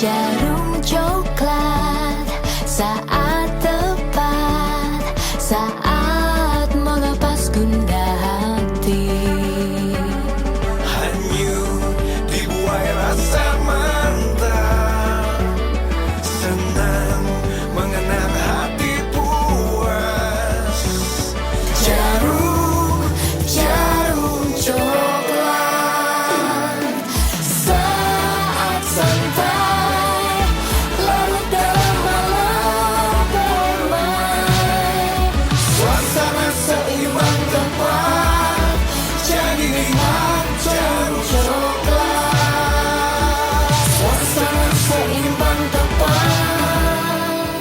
Djarum Coklat, saat tepat, saat melepas gundah hati. Hanyut dibuai rasa mantap, senang mengenang hati puas. Djarum, Djarum Coklat. Saat santai, larut dalam malam permai. Suasana seimbang tepat, jadi nikmat Djarum Coklat. Suasana seimbang tepat,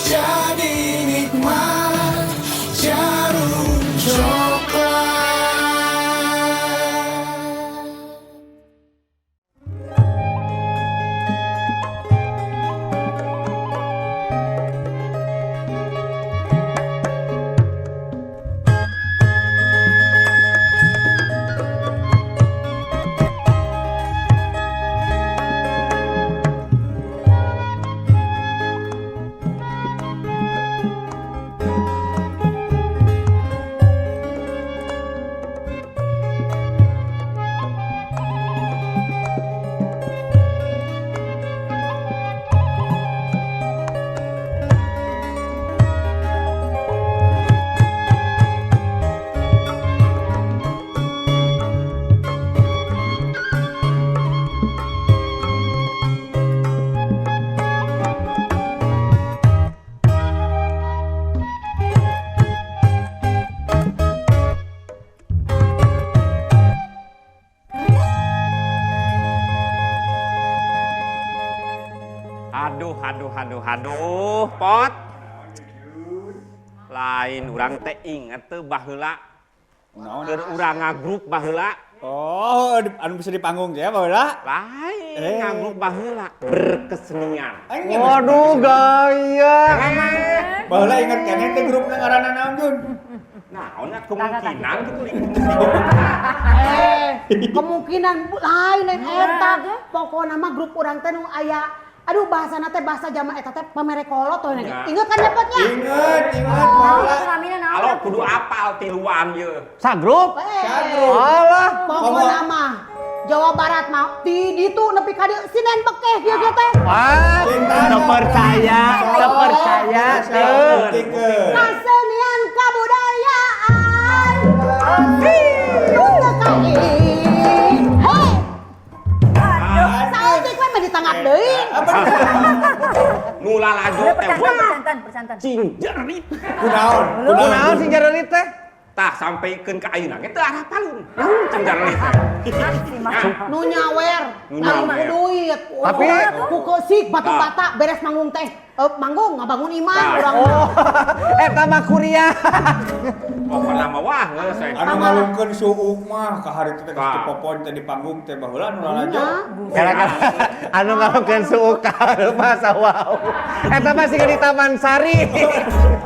jadi nikmat Djarum Coklat. Aduh, aduh, aduh, aduh, Pot. Lain urang teh inget tuh baheula. Naon? Keur urang ngagrup baheula. Oh, anu bisa di panggung ya, baheula. Lain Eh. ngagrup baheula berkesenian. Waduh, gaya. Baheula inget keneh teh grupna ngaranna naon, Jun? Naonnya kemungkinan gitu lingkungan. Eh, kemungkinan lain lain eta. Pokokna mah grup urang teh nu aya, aduh, bahasana teh bahasa jama eta teh pamere kolot tuh. Ya. Inget kan dapatnya? Inget, inget baheula. Namina naon? Kalau kudu apal tiluan ye. Sagrup. Eh, Sagrup. Alah. pokokna mah Jawa Barat mah di ditu nepi ka dieu sinen bekeh kieu ge teh. Wah, terpercaya, terpercaya. Teu. Buktikan. Kasenian kabudayaan. Nu teu kai. Hei, saeutik we mah ditanggap deui. Nu lalajo teh Percanten, wah percanten, percanten. Cing jerit. Kunaon? Kunaon sing jarelit teh? Tah sampaikan ke ayeuna ge teu arapalun. Naon cing jerit teh? Nu nyawer, Nu lain nyawer. ku duit. Tapi- ku keusik batu Tah. bata beres manggung teh. Eh, manggung ngabangun imah Tah. urang. Oh, eta mah kuria. Pokokna mah wah geus we. Anu ngalungkeun suuk mah ka hari teh geus Tah. popon teh di panggung teh baheula anu lalajo. Gara-gara anu ngalungkeun suuk ka masa wow. Eta mah siga di Taman Sari.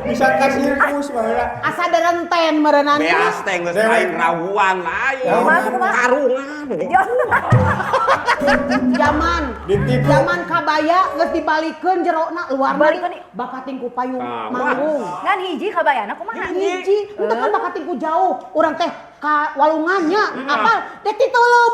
Bisa ka sirkus baheula. Asa derenten meureunan. Beas teh geus lain rawuan lain. Kumaha, kumaha? Karungan. Zaman Ditipu. zaman kabaya geus dibalikeun jerona luarna Balikeun. Bakating ku payung Ah, manggung. Ngan hiji kabayana kumaha? Hiji, itu kan bakating ku jauh. Urang teh ka walungannya, apal dek titulum.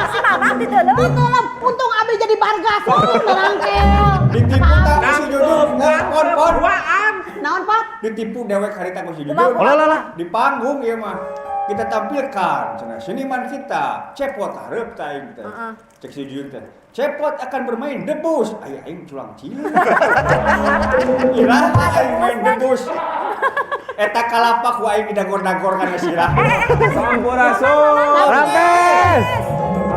Si Mamang titulum. Titulum, untung abi jadi bargas. Oh, nerangkel. Ditipu tah ku si Jujun. Pon pon. Duaan. Naon, Pak? Ditipu dewek harita ku si Jujun. Kumaha? Olah lah lah. Di panggung ieu mah. Kita tampilkan cenah seniman kita. Cepot hareup tah aing teh. Cek si Jujun teh. Cepot akan bermain debus. Aya aing culang cilik. Iraha aing main debus? Eta kalapa ku aing didagor-dagor kana sirah. Sampurasun. Rampes.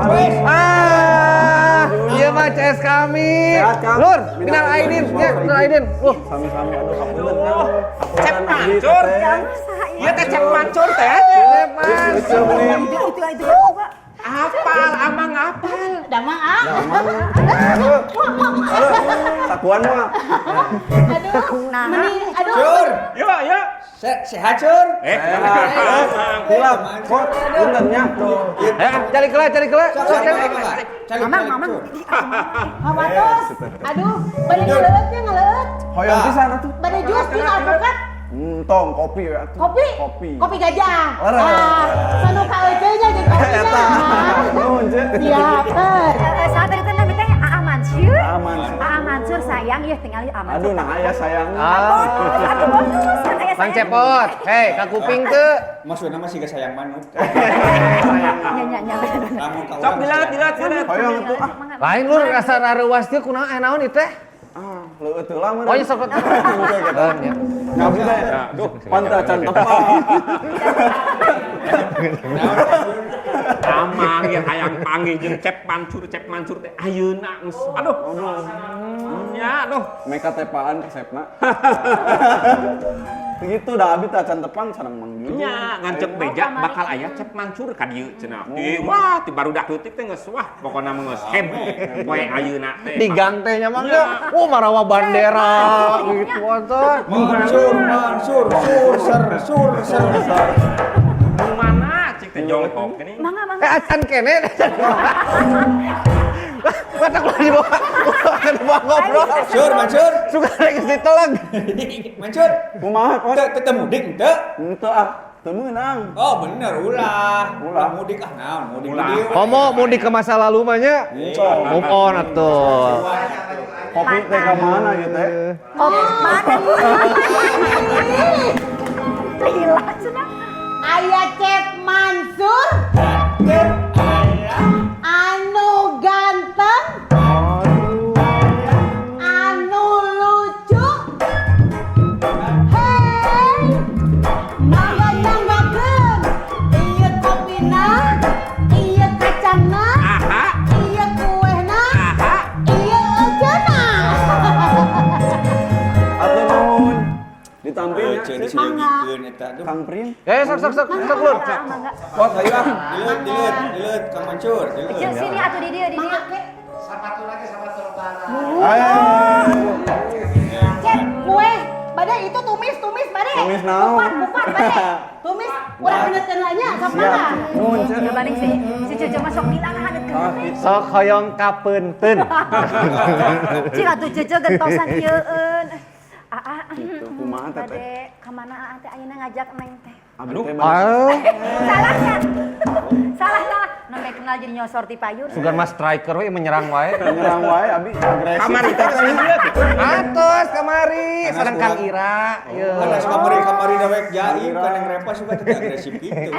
Wes. Ah, iya mah CS kami. Sehat, Kang. Lur, minal aidin, ya, minal aidin. Loh, Sami-sami, aduh, hapunten Kang. Cep Hapunten abdi, mancur. teteh. Ieu teh cep mancur teh. Cep Mas. Itu itu itu juga. Apal, amang apal. Damang ah. Aduh, sakuan mah. Aduh, Nah. meni aduh. Cur. Yuk, yuk. Sehat, Sur? Hilap. Kok punten nya tuh. Cari kelah, cari kelah. Sok, sok, sok. Cari, Mamang, cari, mamang. Sur. Hawatos. Aduh, bade ngaleueutnya ngaleueut. Hoyong pisan atuh. Bade jus jus alpukat. Tong kopi we atuh. Kopi? Kopi. Kopi gajah. Leres. Ah, sanu ka nya jeung kopinya. Eta. Nuhun, Ceu. Siap. eh. Saat tadi teh nami teh Aa Mansur. Aa Mansur. Aa Mansur sayang ya tinggal Aa Mansur. Aduh, nah aya sayang. Ah. Aduh bonus kan aya Mang sayang. Cepot, hei, ka kuping teu. Maksudna mah siga sayang manuk. Nya nya nya. Lamun ka Sok urang dileut, dileut, dileut. Hoyong atuh ah. Lain lur rasa rareuwas teu kunaon naon ieu teh? Ah, leueut heula meureun. Oh, iya sok. Ya. Ngabi teh. Aduh, Pantai can tepat. Amang ya hayang panggih jeung Cep Mansur teh ayeuna geus. Aduh. Nya aduh. Meka tepaan resepna. Begitu dah abi teh can tepang sareng Mang Jujun. Nya ngancep beja bakal aya Cep Mansur ka dieu cenah. Di wah ti barudak leutik teh geus wah pokona mah geus heb poe ayeuna teh. Di gang teh nya mah geus. Oh, marawa bandera gitu atuh. Mansur, Mansur, sur, ser, sur, ser. Nu mana cik teh jongkok geuning. Mangga mangga. Acan kene. Mata keluar dibawa, dibawa ngobrol. Sur, Mansur. Suka lagi diteleg. Mansur. Kumaha kos? Teu teu mudik teu? Henteu ah, teu meunang. Oh, bener ulah. Ulah. Ulah mudik ah naon mudik Ulah. di dieu. Komo mudik ke masa lalu mah nya. Move on atuh. Kopi teh ka mana ieu teh? Oh, mana? Lila cenah. Aya Cep Mansur. Anu ganteng. Anu lucu. Hei, mangga nyanggakeun. Ieu kopina, ieu kacangna, Aha, ieu kuehna, aha. ieu euceuna. Atuh nuhun. Ditampil Ceu nya. diseugikeun eta aduh. Kang Prin. Sok sok sok sok lur. Mangga. Pot hayu ah, dileut, dileut, dileut Kang Mansur, dileut. Ceu sini atuh di dieu di dieu. Mangga ke. Ayo. Cep, kue, bade itu tumis, tumis bade. Tumis naon? Kupat, kupat bade. Tumis, urang haneutkeun lah nya, sok Siap. mangga. Nuhun, Ceu. Coba nih si si Cucu mah sok bilang haneutkeun. Ah, gitu. Sok hoyong kapeunteun. Cik atuh Cucu gentosan kieueun. Aa, Gitu, kumaha teh, teh? Bade ka mana Aa teh ayeuna ngajak Neng teh? Abi teh Ah, Salahnya. Salah salah. Nembe kenal jadi nyosor ti payur. sugan mas striker we menyerang wae. menyerang wae abi agresif. Kamari teh geus dieu kitu. Atos kamari sareng Kang Ira. Ieu. Panas kamari kamari dawek jaim kan yang repa suka tidak agresif gitu.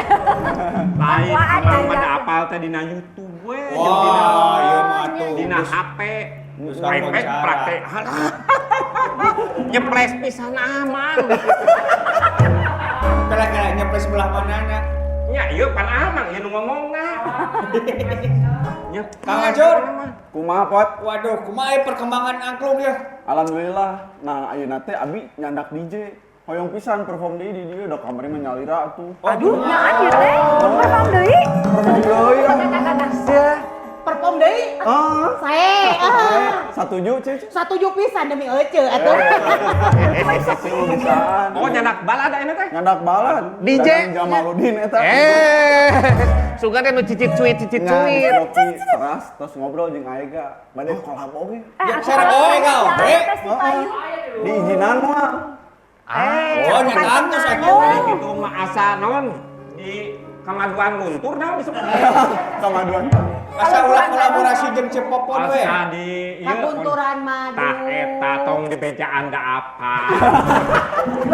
Lain Wah, amang ada mah da aja. apal teh dina YouTube we jeung dina Wah, ieu mah atuh. dina HP. Terus iPad cara. praktek. Halah. Nyeples pisan amang. Kala-kala nyeples sebelah manana. Nya ieu pan amang ieu nu ngomongna. Nya Kang Mansur. Kumaha pot? Waduh, kumaha perkembangan angklung ya? Alhamdulillah. Nah, ayeuna teh abi nyandak DJ. Hoyong pisan perform deui di dieu da kamari mah nyalira atuh. Aduh, nyaan ieu teh. Perform deui. Perform deui ah. Perform deui. Ah. Sae. Ah. Satuju, Ceu. Satuju pisan demi ece atuh. Bisaan. Oh nyandak balad ayeuna teh. Nyandak balad. DJ. Dadang Jamaludin eta. Sugan teh nu cicit cuit cicit cuit. Ngopi teras terus ngobrol jeung Aega. Bade kolab oge. Eh, Sareng oge ka oge. Diizinan mah. Oh, nya kantos atuh. Jadi kitu mah asa naon di kamaduan luntur naon disebut. Kamaduan. Asa ulah kolaborasi jeung Cepopon we. Asa di ieu Kagunturan madu. Tah eta tong di bejaan da apa.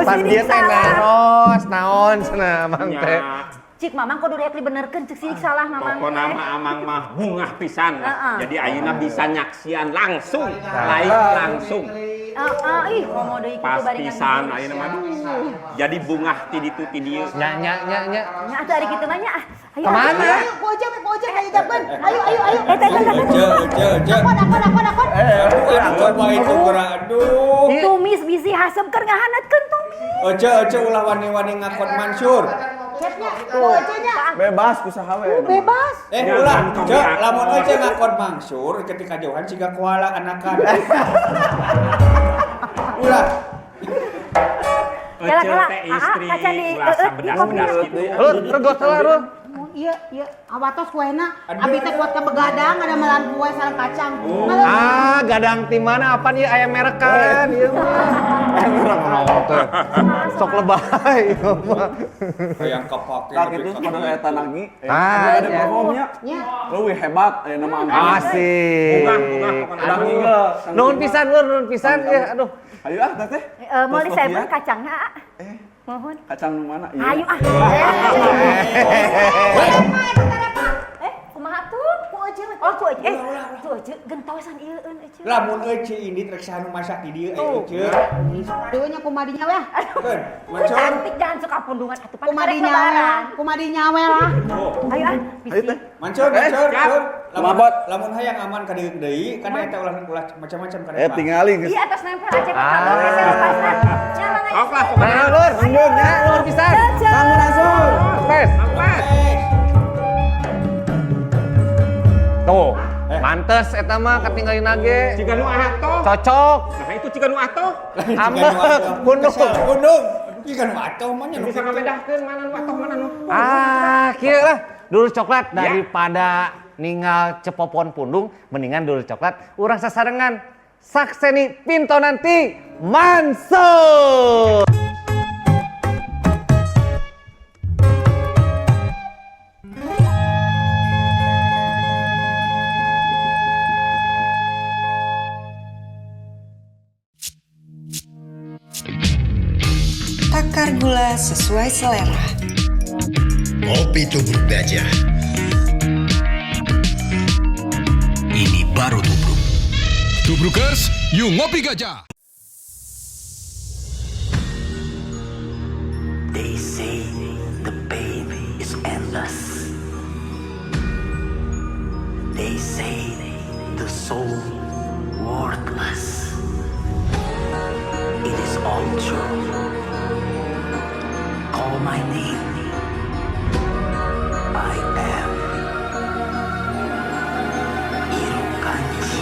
Pan dia teh naros naon cenah Mang teh. Nya Cik mamang kudu rek dibenerkeun cek sidik salah mamang. pokona mah amang mah bungah pisan. Heeh. Jadi ayeuna bisa nyaksian langsung, live langsung. Heeh, ih komo deui kitu Pas barengan. pisan ayeuna mah. Aduh. Jadi bungah ti ditu ti dieu. Nya nya nya nya. Nya atuh ari kitu mah nya. Ah, Ayo. Kemana? Ayo, ku aja, ku aja kayak jaban. Ayo, ayo, ayo. Eh, teh, teh, teh. Ece, ece, ece. Akon, akon, akon, akon. Aduh, aduh, coba itu geura aduh. Tumis bisi hasem keur ngahanetkeun tumis. Ece, ece ulah wani-wani ngakon Mansur. Cepnya, ku aja nya. Bebas ku saha we. Bebas. Ya, Ulah, kantong ce, diakon. lamun ece ngakon Mansur ketika jauhan siga koala anakan. Ulah. Ece Kela, teh kela. istri Aa, kaca di ulah sabedas-bedas gitu. Lur, regot lah lur. Iya, iya, awatos kuena. Abi teh kuat ke begadang, ada melan kue sareng kacang. Malah Ah, gadang ti mana apaan ieu aya merekan ieu mah. Naon teh. Sok lebay ieu mah. Hayang kapake. Tah kitu pada eta nagi. Ah, Ada iya. performnya. nya. Leuwih hebat aya nama angkat. Asik. Bunga, bunga, pokoknya. Adang Aduh. juga. Nuhun pisan lur, nuhun pisan ya. Aduh. Ayo ah teteh. Eh, mau di Tos seven kopian. kacangnya, Aa. Mohon. Kacang nu mana? Iya. Ayo ah. Eh, kumaha tuh? Ku ece. Oh, ku ece. Eh, ku ece gentosan ieu eun ece. Lamun ece ini rek saha nu masak di dieu aya ece. Aduh nya kumadinya weh. Keun, Ku mancor. cantik jangan suka pundungan atuh pan karek Kumadinya weh. lebaran. Kumadinya weh lah. Ayo ah, Ayo bisi. teh. Mancor, mancor, siap. mancor. Lamun Mabot. lamun hayang aman ka dieu deui, kan eta ulah ulah macam-macam kan Eh tingali geus. Iya atas nempel aceh ka kabel hese lepasna. Nyalang aja. Sok lah pokoknya. Nah, lur, nuhun ya, nuhun pisan. Sampurasun. Tes. Sampai. Tuh, mantes eta mah katinggalin ge. Ciga nu atoh. Cocok. Nah itu ciga nu atoh. Ambek, pundung. Pundung. Jika nu atoh mah nya nu Bisa ngabedahkeun mana nu atoh mana nu. Ah, kieu lah. Dulur coklat daripada ninggal cepopon pundung, mendingan dulur coklat urang sasarengan. Sakseni pinto nanti manso. Takar gula sesuai selera. Kopi tubruk gajah. Ini baru tubruk. Tubrukers, yuk ngopi gajah. They say the pain is endless. They say the soul worthless. It is all true. Call my name. I am Irukanji.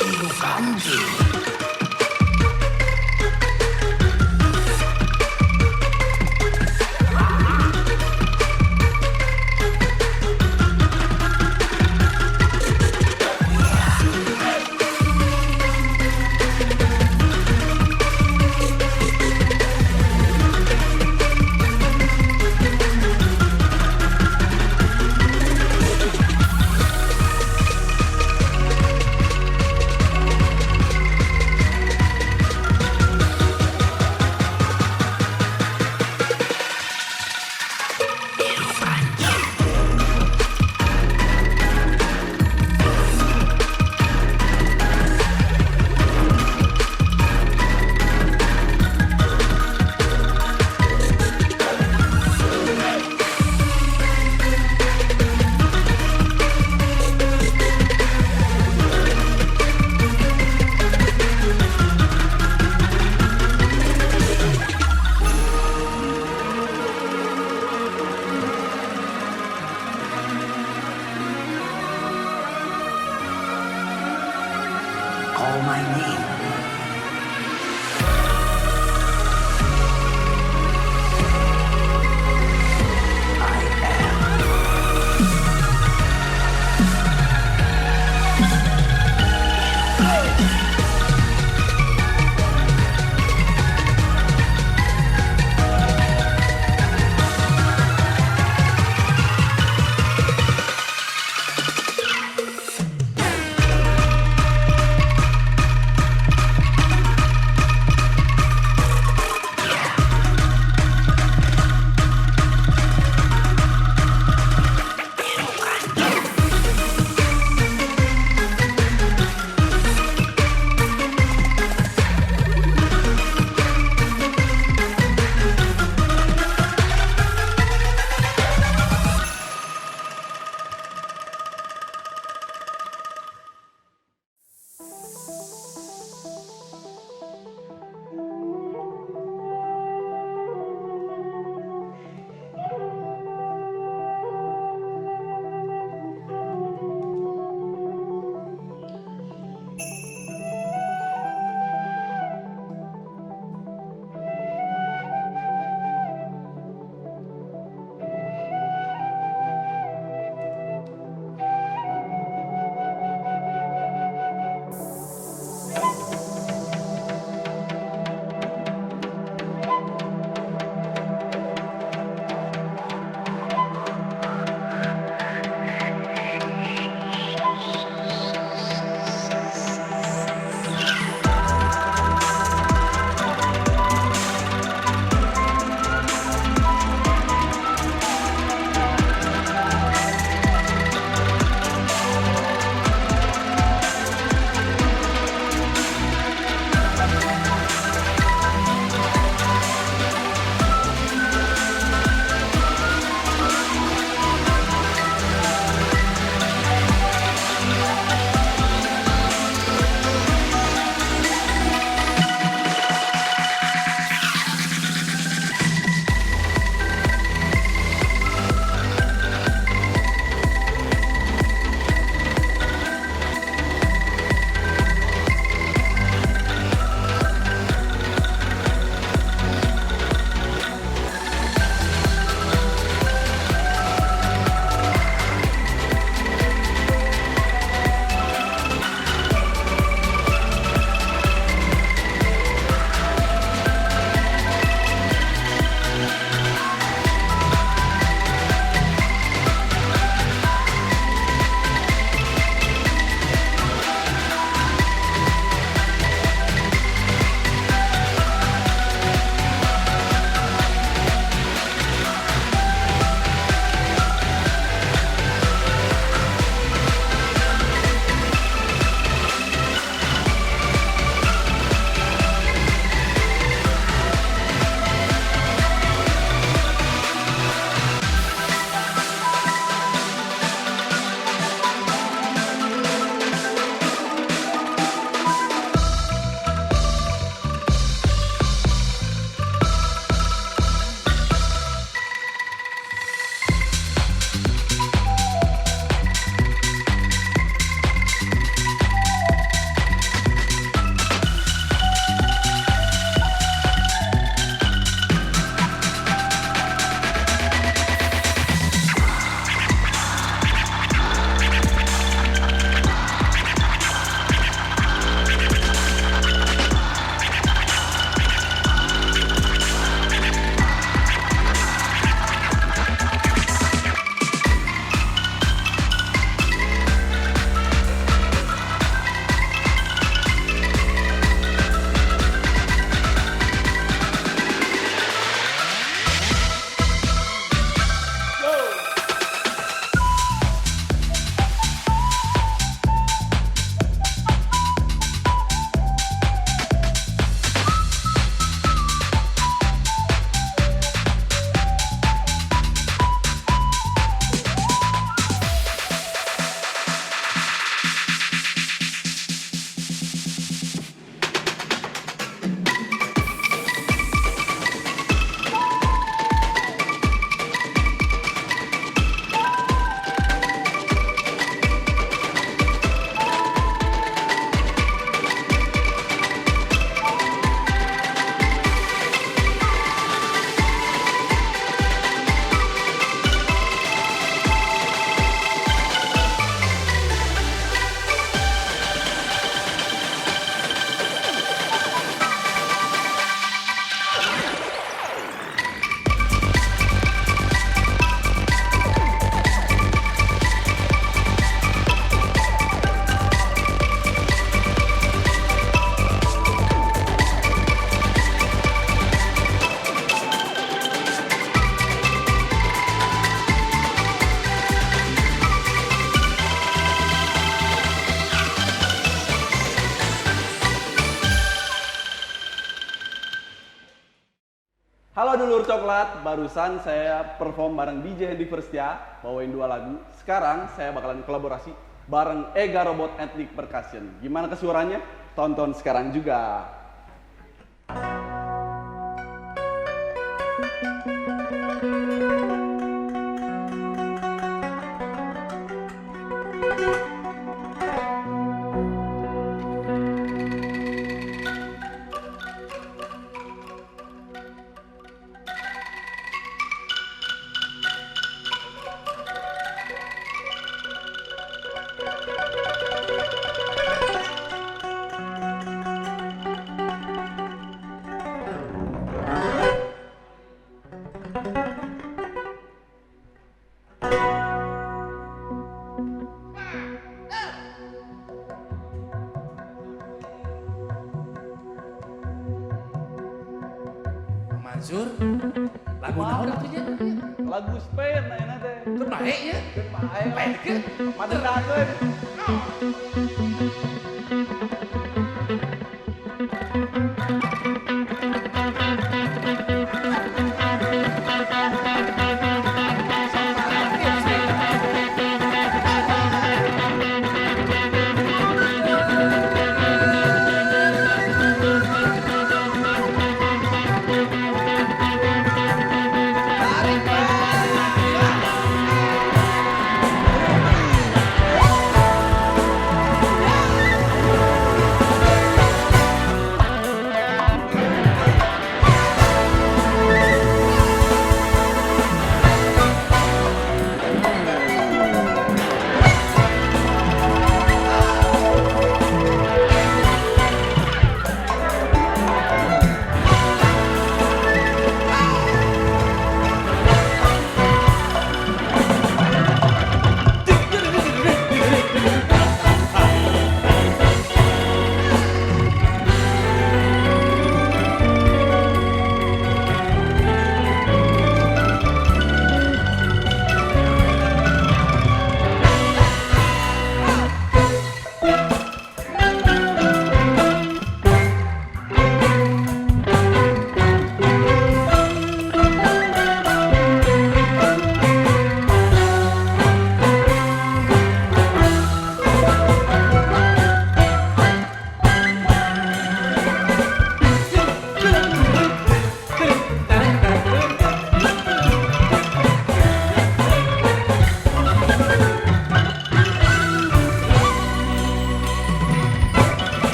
Irukanji. Call my name. I am Dulur Coklat, barusan saya perform bareng DJ Hendy Verstia, bawain 2 lagu. Sekarang saya bakalan kolaborasi bareng Ega Robot Ethnic Percussion. Gimana kesuaranya? Tonton sekarang juga. Mansur, lagu naon atuh nya? Lagu Spain ayeuna teh. Keur bae nya. Keur bae. Baekeun. Madendakeun.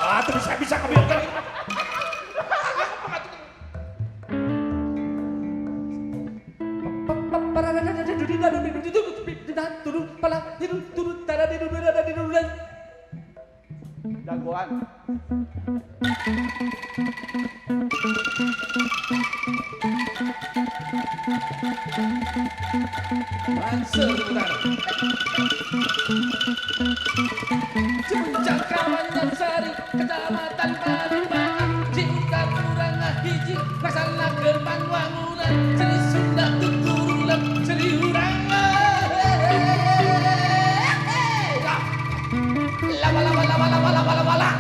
Ah, tuh bisa kebiasaan. Jagoan. Mansur putar. Cipuncak Kawangan Sari, Kecamatan Palimanan, Ciutar urang hiji, laksanakeun pangwangunan, Seni Sunda tuturunan, seni urang. Lama lama lama lama lama lama lama.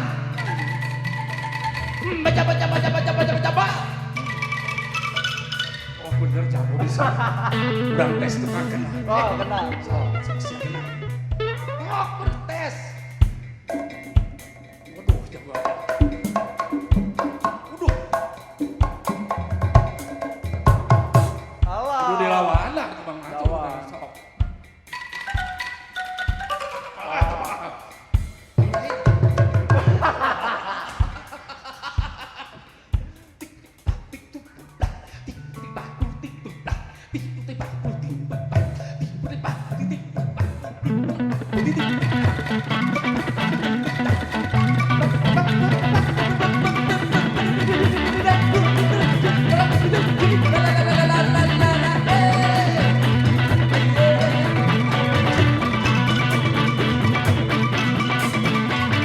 Baca baca baca baca baca baca baca. Oh bener jago bisa. Urang tes tukang kena. Oh, kena. Sok, sok siap kena. Oh, tes. Waduh, jago. Waduh. Alah. Kudu dilawan lah Bang Maco. Lawan. Sok.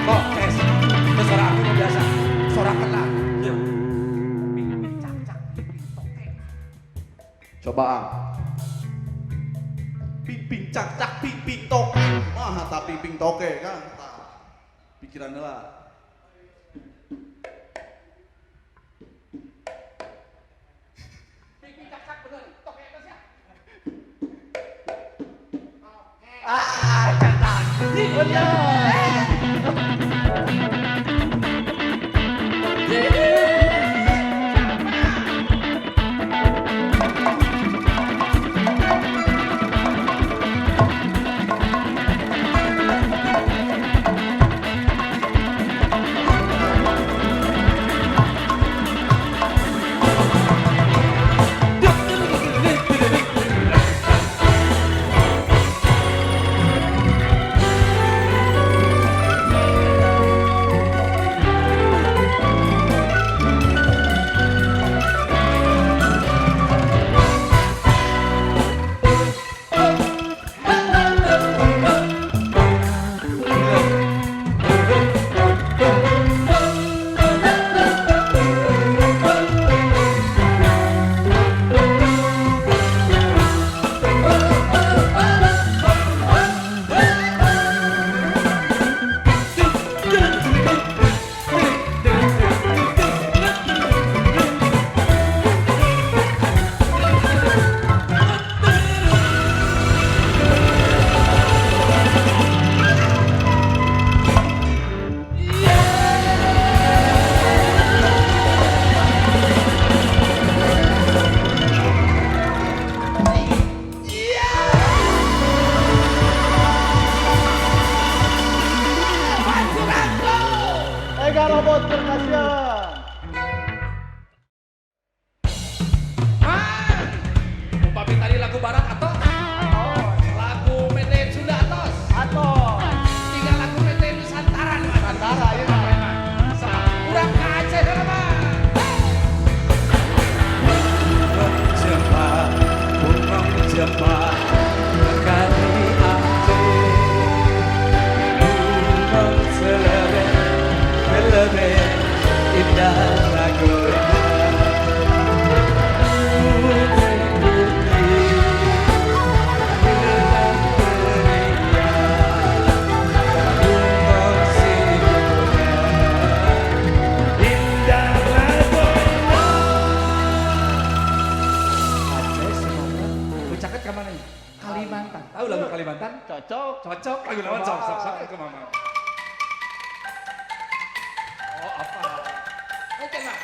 Kok tes, tes suara aku mah biasa, suara kena. Iya. Ping cak cak, ping toke. Coba Ang. Ping ping cak cak ping ping toke. Mah tak ping ping toke kan. Tah. Pikirannya lah. Ping ping cak cak bener, toke terus ya. Ah, cetak. Bener. Ega Robot Percussion. Umpami tadi lagu barat atau lagu PT Sunda atos. Atau Tinggal lagu PT Nusantara nu atuh. Nusantara, iya. Urang ka Aceh heula mah. Aceh, Sumatera. Bercaket ke mana nih? Kalimantan. Tahu lagu Kalimantan? Cocok. Cocok lagu lawan sok sok sok ke mama. Oh apa? Oke lah.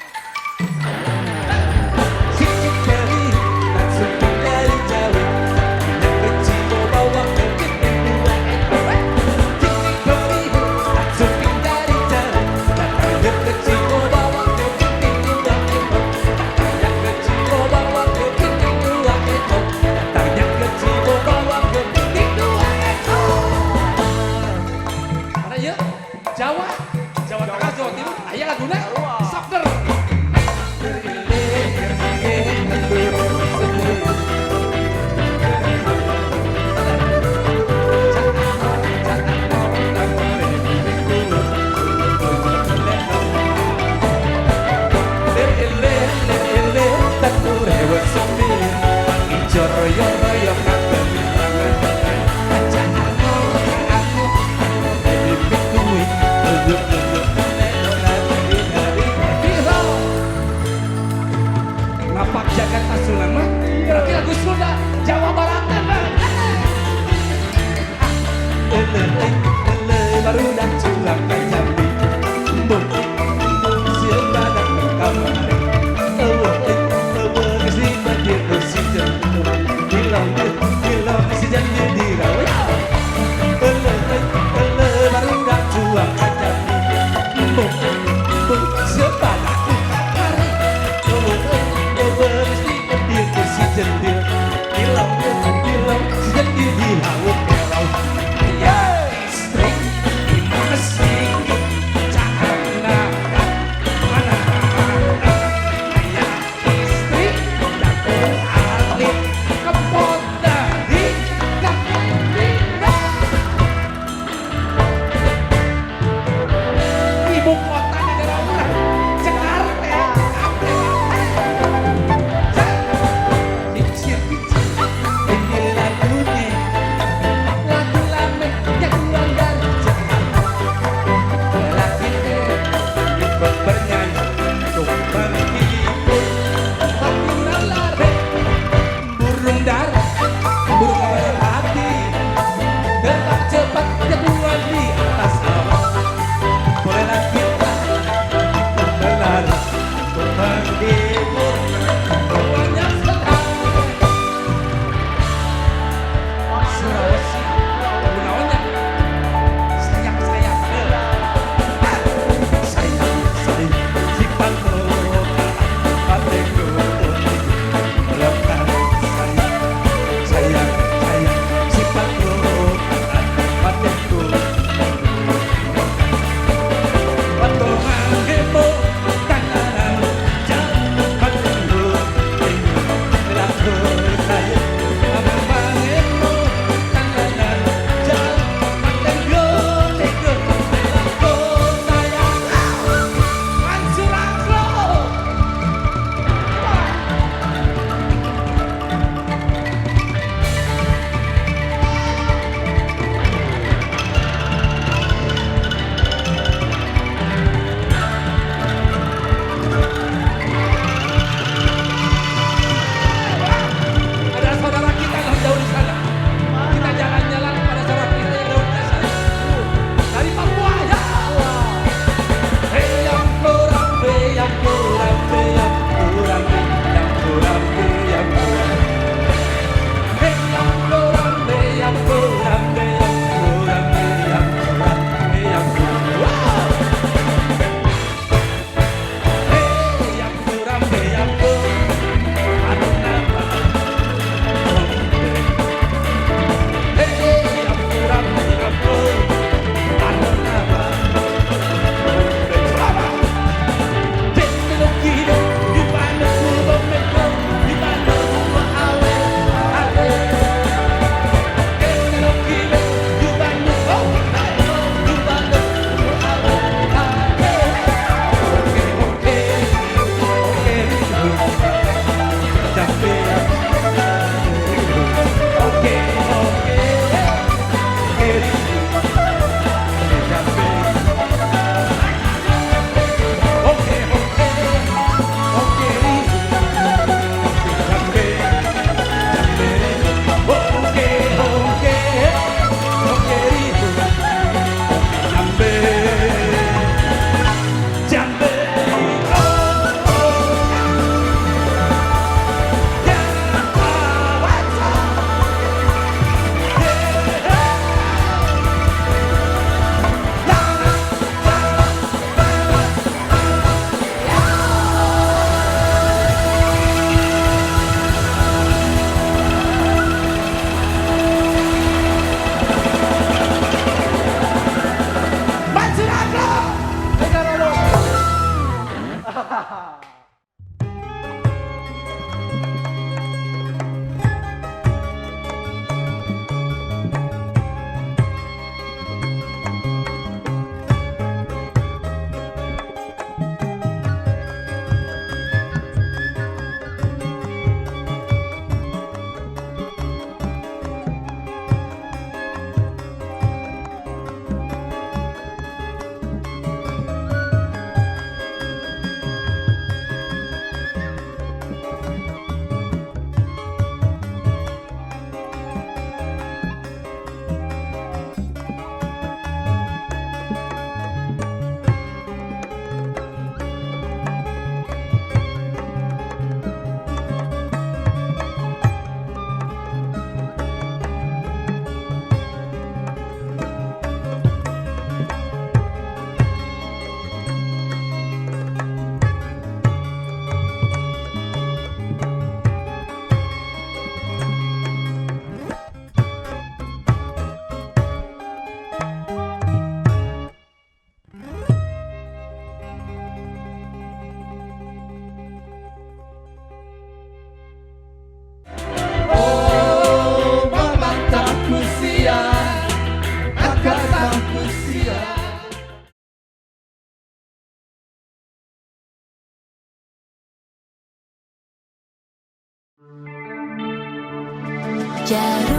Jarum.